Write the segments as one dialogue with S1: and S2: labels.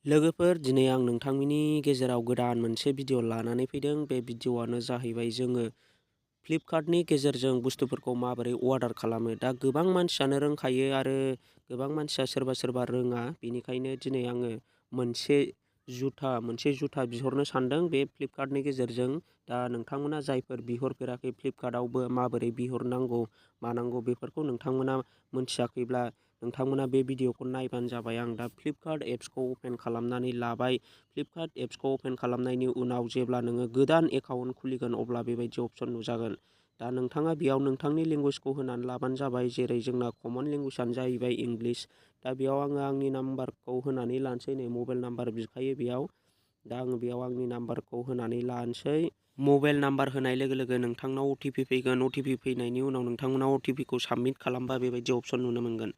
S1: लोगोफोर दिनै आं नोंथांमोननि गेजेराव गोदान मोनसे भिडिअ लानानै फैदों। बे भिडिअआनो जाहैबाय जोङो फ्लिपकार्टनि गेजेरजों बुस्थुफोरखौ माबोरै अर्डार खालामो। दा गोबां मानसियानो रोंखायो आरो गोबां मानसिया सोरबा रोङा। बेनिखायनो दिनै आङो मोनसे जुथा बिहरनो सानदों बे फ्लिपकार्टनि गेजेरजों। दा नोंथांमोना जायफोर बिहरफेराखै फ्लिपकार्टआवबो माबोरै बिहरनांगौ मानांगौ बेफोरखौ नोंथांमोना मोनथियाखैब्ला नोंथांमोना बे भिडिअखौ नायबानो जाबाय। आं दा फ्लिपकार्ट एप्सखौ अपेन खालामनानै लाबाय। फ्लिपकार्ट एप्सखौ अपेन खालामनायनि उनाव जेब्ला नोङो गोदान एकाउन्ट खुलिगोन अब्ला बेबायदि अपसन नुजागोन। दा नोंथाङा बेयाव नोंथांनि लेंगुवेजखौ होनानै लाबानो जाबाय। जेरै जोंना कमन लेंगुवेजआनो जाहैबाय इंलिस। दा बेयाव आङो आंनि नाम्बारखौ होनानै लानोसै। नै मबाइल नाम्बार बिखायो बेयाव। दा आङो बेयाव आंनि नाम्बारखौ होनानै लानोसै। मबाइल नाम्बार होनाय लोगो लोगो नोंथांनाव अटिपि फैगोन। अटिपि फैनायनि उनाव नोंथांमोना अटिपिखौ साबमिट खालामबा बेबायदि अपसन नुनो मोनगोन।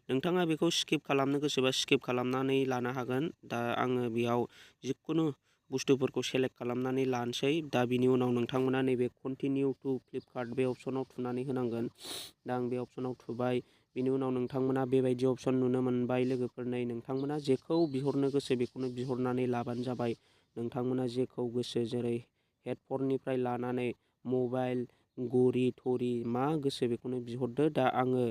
S1: नोंथाङा बेखौ स्किप खालामनो गोसोबा स्किप खालामनानै लानो हागोन। दा आङो बेयाव जिखुनु बुस्थुफोरखौ सेलेक्ट खालामनानै लानोसै। दा बिनि उनाव नोंथांमोना नैबे कन्टिनिउ टु फ्लिपकार्ट बे अपसनाव थुनानै होनांगोन। दा आं बे अपसनाव थुबाय। बिनि उनाव नोंथांमोना बेबायदि अपसन नुनो मोनबाय। लोगोफोर नै नोंथांमोना जेखौ बिहरनो गोसो बेखौनो बिहरनानै लाबानो जाबाय। नोंथांमोना जेखौ गोसो जेरै हेडफननिफ्राय लानानै मबाइल, घरि थरि मा गोसो बेखौनो बिहरदो। दा आङो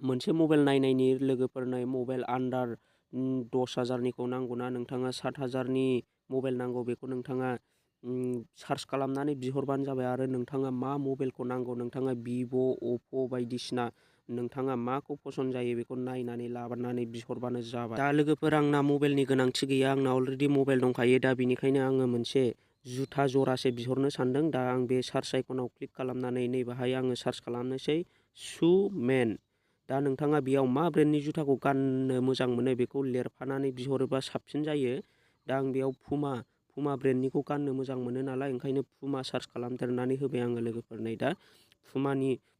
S1: मोनसे मबाइल नायनायनि लोगोफोरनो मबाइल आन्दार 10,000निखौ नांगौना नोंथाङा 7,000नि मबाइल नांगौ बेखौ नोंथाङा सार्च खालामनानै बिहरबानो जाबाय। आरो नोंथाङा मा मबाइलखौ नांगौ नोंथाङा भिभ', अप्प' बायदिसिना नोंथाङा माखौ फसन जायो बेखौ नायनानै लाबोनानै बिहरबानो जाबाय। दा लोगोफोर आंना मबाइलनि गोनांथि गैया। आंना अलरेडि मबाइल दंखायो। दा बेनिखायनो आङो मोनसे जुथा जरासे बिहरनो सानदों। दा आं बे सार्च आइकनाव क्लिक खालामनानै नैबेहाय आङो सार्च खालामनोसै शु मेन। दा नोंथाङा बेयाव मा ब्रेन्डनि जुथाखौ गाननो मोजां मोनो बेखौ लिरफानानै बिहरोबा साबसिन जायो। दा आं बेयाव पुमा ब्रेन्डनिखौ गाननो मोजां मोनो नालाय ओंखायनो पुमा सार्च खालामदेरनानै होबाय आङो लोगोफोर। नै दा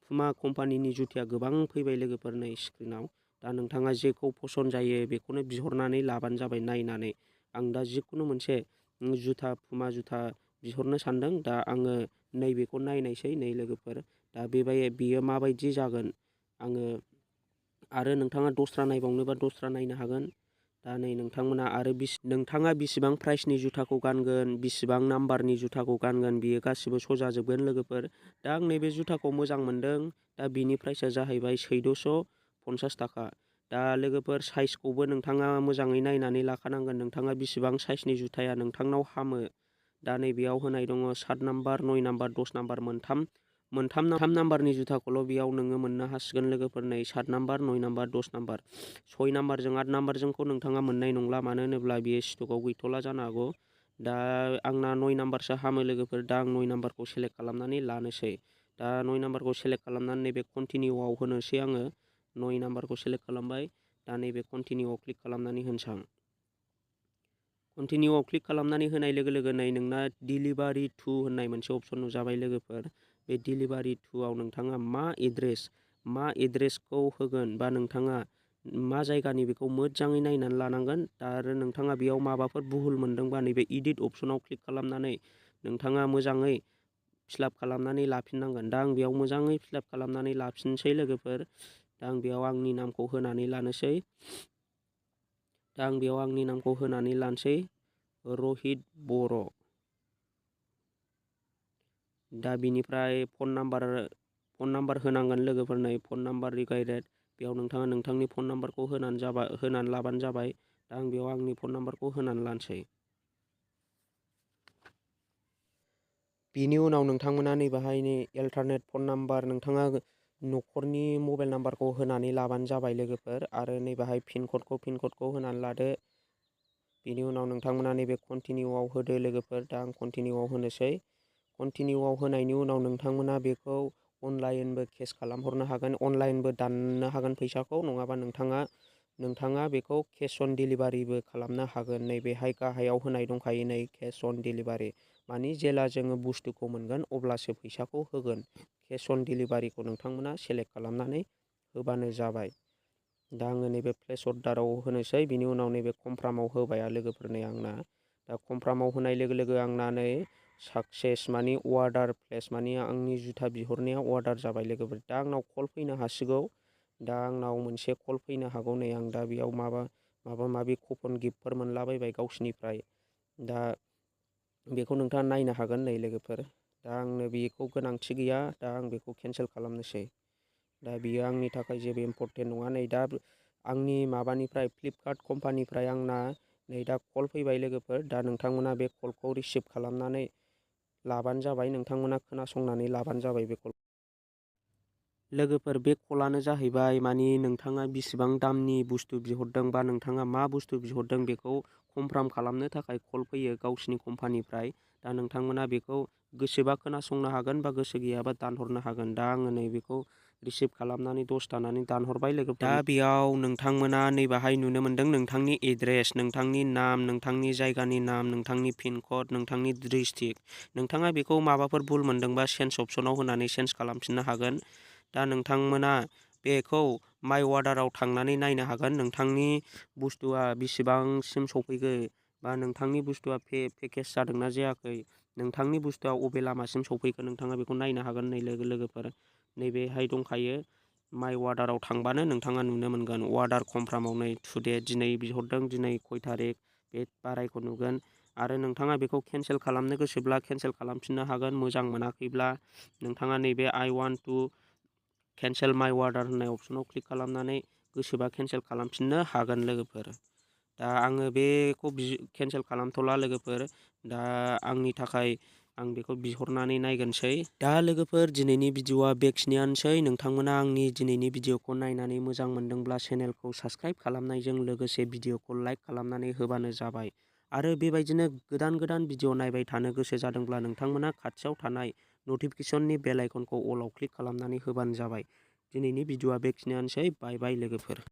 S1: पुमा कम्पानिनि जुथाया गोबां फैबाय लोगोफोर नै स्क्रिनाव। दा नोंथाङा जेखौ फसन जायो बेखौनो बिहरनानै लाबानो जाबाय नायनानै। आं दा जिखुनु मोनसे पुमा जुथा बिहरनो सानदों। दा आङो नैबेखौ नायनायसै नै लोगोफोर। दा बेयो माबायदि जागोन आङो आरो नोंथाङा दस्रा नायबावनोबा दस्रा नायनो हागोन। दा नै नोंथांमोना आरो नोंथाङा बेसेबां प्राइसनि जुथाखौ गानगोन बेसेबां नाम्बारनि जुथाखौ गानगोन बियो गासिबो सजाजोबगोन लोगोफोर। दा आं नैबे जुथाखौ मोजां मोनदों। दा बिनि प्राइसा जाहैबाय 1450 थाखा। दा लोगोफोर साइजखौबो नोंथाङा मोजाङै नायनानै लाखानांगोन। नोंथाङा बेसेबां साइजनि जुथाया नोंथांनाव हामो। दा नैबेयाव होनाय दङ 7 नाम्बार, 9 नाम्बार, 10 नाम्बार मोनथाम नाम्बारनि जुथाखौल' बेयाव नोङो मोननो हासिगोन लोगोफोर। नै 7 नाम्बार, 9 नाम्बार, 10 नाम्बार, 6 नाम्बारजों 8 नाम्बारजोंखौ नोंथाङा मोननाय नंला। मानो होनोब्ला बेयो स्टकआव गैथ'ला जानो हागौ। दा आंना 9 नाम्बारसो हामो लोगोफोर। दा आं 9 नाम्बारखौ सेलेक्ट खालामनानै लानोसै। दा 9 नाम्बारखौ सेलेक्ट खालामनानै नैबे कन्टिनिउआव होनोसै आङो। 9 नाम्बारखौ सेलेक्ट खालामबाय। दा नैबे कन्टिनिउआव क्लिक खालामनानै होनोसै आं। कन्टिनिउआव क्लिक खालामनानै होनाय लोगो लोगो नै नोंना डिलिभारि टु होननाय मोनसे अपसन नुजाबाय लोगोफोर। बे डिलिभारि टुआव नोंथाङा मा एड्रेसखौ होगोन बा नोंथाङा मा जायगानि बेखौ मोजाङै नायनानै लानांगोन। दा आरो नोंथाङा बेयाव माबाफोर भुल मोनदोंबा नैबे इडिट अपसनाव क्लिक खालामनानै नोंथाङा मोजाङै फिलआप खालामनानै लाफिननांगोन। दा आं बेयाव मोजाङै फिलआप खालामनानै लाफिनसै लोगोफोर। दा आं बेयाव आंनि नामखौ होनानै लानोसै। रहित बर'। दा बिनिफ्राय फन नाम्बार होनांगोन लोगोफोर। नै फन नाम्बार रिगाइडेड बेयाव नोंथाङा नोंथांनि फन नाम्बारखौ होनानै लाबानो जाबाय। दा आं बेयाव आंनि फन नाम्बारखौ होनानै लानोसै। बिनि उनाव नोंथांमोना नैबेहाय एल्टारनेट फन नाम्बार नोंथाङा न'खरनि मबाइल नाम्बारखौ होनानै लाबानो जाबाय लोगोफोर। आरो नैबेहाय पिन कडखौ होनानै लादो। बिनि उनाव नोंथांमोना नैबे कन्टिनिउआव होदो लोगोफोर। दा आं कन्टिनिउआव होनोसै। कन्टिनिउआव होनायनि उनाव नोंथांमोना बेखौ अनलाइनबो केस खालामहरनो हागोन, अनलाइनबो दाननो हागोन फैसाखौ। नङाबा नोंथाङा बेखौ केस अन डिलिभारिबो खालामनो हागोन। नैबेहाय गाहायाव होनाय दंखायो नै केस अन डिलिभारि। मानि जेला जोङो बुस्थुखौ मोनगोन अब्लासो फैसाखौ होगोन। केस अन डिलिभारिखौ नोंथांमोना सेलेक्ट खालामनानै होबानो जाबाय। दा आङो नैबे प्लेस अर्डाराव होनोसै। बिनि उनाव नैबे कनफार्माव होबाय लोगोफोर। नै आंना दा कनफार्माव होनाय लोगो लोगो आंना नै साक्सेस मानि अर्डार प्लेस मानि आंनि जुथा बिहरनाया अर्डार जाबाय लोगोफोर। दा आंनाव कल फैनो हासिगौ। दा आंनाव मोनसे कल फैनो हागौ। नै आं दा बेयाव माबा माबि कुपन गिफ्टफोर मोनलाबायबाय गावसिनिफ्राय। दा बेखौ नोंथाङा नायनो हागोन नै लोगोफोर। दा आंनो बेखौ गोनांथि गैया, दा आं बेखौ केन्सेल खालामनोसै। दा बियो आंनि थाखाय जेबो इम्परटेन्ट नङा। नै दा आंनि माबानिफ्राय फ्लिपकार्ट कम्पानिफ्राय आंना नै दा कल फैबाय लोगोफोर। दा नोंथांमोना बे कलखौ रिसिभ खालामनानै लाबानो जाबाय, नोंथांमोना खोनासंनानै लाबानो जाबाय बे कल। लोगोफोर बे कलानो जाहैबाय मानि नोंथाङा बिसिबां दामनि बुस्थु बिहरदों बा नोंथाङा मा बुस्थु बिहरदों बेखौ कनफार्म खालामनो थाखाय कल फैयो गावसिनि कम्पानिफ्राय। दा नोंथांमोना बेखौ गोसोबा खोनासंनो हागोन बा गोसो गैयाबा दानहरनो हागोन। दा आङो नै बेखौ रिसिभ खालामनानै दसे थानानै दानहरबाय लोगोफोर। दा बेयाव नोंथांमोना नैबाहाय नुनो मोनदों नोंथांनि एड्रेस, नोंथांनि नाम, नोंथांनि जायगानि नाम, नोंथांनि पिन कड, नोंथांनि डिस्ट्रिक्ट। नोंथाङा बेखौ माबाफोर भुल मोनदोंबा चेन्ज अप्सनाव होनानै चेन्ज खालामफिननो हागोन। दा नोंथांमोना बेखौ माइ अर्डाराव थांनानै नायनो हागोन नोंथांनि बुस्थुआ बेसेबांसिम सफैखो बा नोंथांनि बुस्थुआ पेकेज जादोंना जायाखै, नोंथांनि बुस्थुआ अबे लामासिम सफैखो नोंथाङा बेखौ नायनो हागोन। नै लोगोफोर नैबेहाय दंखायो। माइ अर्डाराव थांबानो नोंथाङा नुनो मोनगोन। अर्डार कनफार्माव नै टुडे दिनै बिहरदों, दिनै खय थारिख बे बारायखौ नुगोन। आरो नोंथाङा बेखौ केन्सेल खालामनो गोसोब्ला केन्सेल खालामफिननो हागोन। मोजां मोनाखैब्ला नोंथाङा नैबे आइ वान्ट टु केन्सेल माइ अर्डार होननाय अपसनाव क्लिक खालामनानै गोसोबा केन्सेल खालामफिननो हागोन लोगोफोर। दा आङो बेखौ केन्सेल खालामथ'ला लोगोफोर। दा आंनि थाखाय आं बेखौ बिहरनानै नायगोनसै। दा लोगोफोर दिनैनि भिडिअआ बेखिनियानोसै। नोंथांमोना आंनि दिनैनि भिडिअखौ नायनानै मोजां मोनदोंब्ला चेनेलखौ साबस्क्राइब खालामनायजों लोगोसे भिडिअखौ लाइक खालामनानै होबानो जाबाय। आरो बेबायदिनो गोदान गोदान भिडिअ नायबाय थानो गोसो जादोंब्ला नोंथांमोना खाथियाव थानाय नटिफिकेसननि बेल आइकनखौ अलाव क्लिक खालामनानै होबानो जाबाय। दिनैनि भिडिअआ बेखिनियानोसै। बाय बाय लोगोफोर।